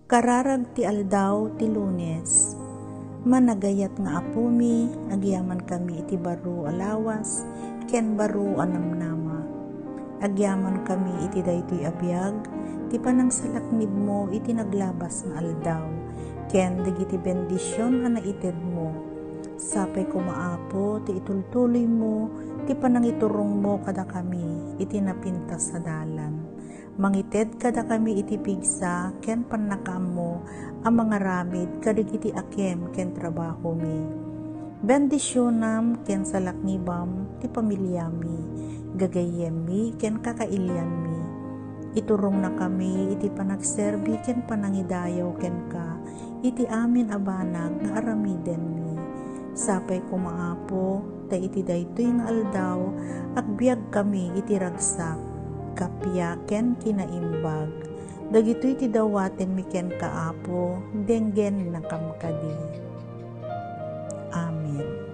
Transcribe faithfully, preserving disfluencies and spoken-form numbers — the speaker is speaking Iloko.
Kararag ti aldaw ti Lunes. Managayat nga Apomi, agyamankami iti baro a lawas ken baro a namnama. Agyamankami iti daytoy a biag ti panangsalaknibmo iti naglabas nga aldaw ken dagiti bendision a naitedmo. Sapay koma, Apo, ti itultuloymo ti panangiturongmo kadakami iti napintas a dalan. Mangited kadakami iti pigsa ken pannakaammo a mangaramid kadagiti akem ken trabahomi. Bendisionam ken salaknibam ti familiami, gagayyemmi ken kakailianmi. Iturongna kami iti panagserbi ken panangidayaw kenka iti amin a banag nga aramidenmi. Sapay koma, Apo, ta iti daytoy nga aldaw, agbiagkami iti ragsak, kappia ken kinaimbag. Dagitoy ti dawatenmi kenka, Apo, denggennakam kadi. Amen.